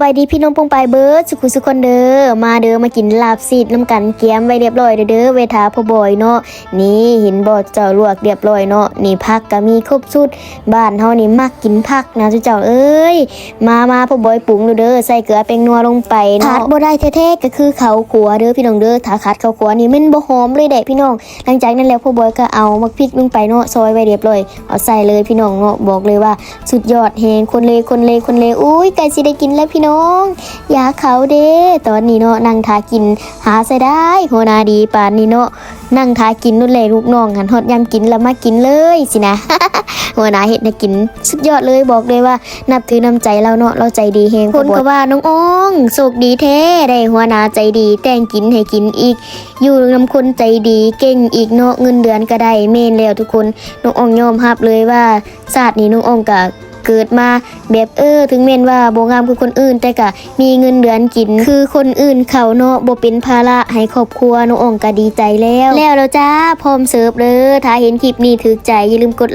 ສະບາຍດີພີ່ນ້ອງປ້ອງປາຍເບິດສຸຂູສຸຄົນເດີ. ມາເດີ ມາກິນລາບຊີດນຳກັນ, ກຽມໄວ້ລຽບລ້ອຍເດີ ໄວ້ຖ້າພໍ່ບອຍເນາະ. ນີ້ເຫັນບໍ່ເຈົ້າ ລວກລຽບລ້ອຍເນາະ. ນີ້ຜັກກະມີຄົບຊຸດ, ບ້ານເຮົານີ້ມັກກິນຜັກນະເຈົ້າເອີຍ. ມາ ມາ ພໍ່ບອຍປຸງໂລດເດີ, ໃສ່ເກືອແປ້ງນົວລົງໄປເນາະ. ຂາດບໍ່ໄດ້ແທ້ໆ ກະຄືເຂົ້າຂົ້ວເດີພີ່ນ້ອງເດີ. ຖ້າຂາດເຂົ້າຂົ້ວນີ້ແມ່ນບໍ່ຫອມເລີຍເດ້ພີ່ນ້ອງ. ຫຼັງຈາກນັ້ນແລ້ວ ພໍ່ບອຍກະເອົາໝາກພິກລົງໄປເນາະ, ຊອຍໄວ້ລຽບລ້ອຍ. ເອົາໃສ່ເລີຍພີ່ນ້ອງເນາະ, ບອກເລີຍວ່າສຸດຍອດແຮງ. ຄົນເລ ຄົນເລ ຄົນເລ, ໂອ້ຍ ໃກ້ຊິໄດ້ກິນແລ້ວພີ່ນ້ອງ, ຢາກເຂົ້າເດ້ຕອນນີ້ເນາະ. ນັ່ງຖ້າກິນ ຫາເສຍດາຍ ຫົວໜ້າດີປານນີ້ເນາະ. ນັ່ງຖ້າກິນໂລດແຫຼະລູກນ້ອງຫັ້ນ, ຮອດຍາມກິນລະມາກິນເລີຍຊີ້ນະ. ຫົວໜ້າເຮັດໃຫ້ກິນ ສຸດຍອດເລີຍ. ບອກເລີຍວ່ານັບຖືນ້ຳໃຈລາວເນາະ, ລາວໃຈດີແຮງ. ຄົນກະວ່ານ້ອງອອງໂຊກດີແທ້ ໄດ້ຫົວໜ້າໃຈດີ ແຕ່ງກິນໃຫ້ກິນອີກ, ຢູ່ນຳຄົນໃຈດີ ເກັ່ງອີກເນາະ, ເງິນເດືອນກະໄດ້. ແມ່ນແລ້ວທຸກຄົນ, ນ້ອງອອງຍອມຮັບເລີຍວ່າ ຊາດນີ້ນ້ອງອອງກະເກີດມາແບບ ເອີ ເຖິງແມ່ນວ່າບໍ່ງາມຄືຄົນອື່ນ ແຕ່ກະມີເງິນເດືອນກິນຄືຄົນອື່ນເຂົາເນາະ, ບໍ່ເປັນພາລະໃຫ້ຄອບຄົວ. ນ້ອງອອງກະດີໃຈແລ້ວ. ແລ້ວແລ້ວຈ້າ, ພ້ອມເສີບເດີ. ຖ້າເຫັນຄລິບນີ້ຖືກໃຈ ຢ່າລືມກົດ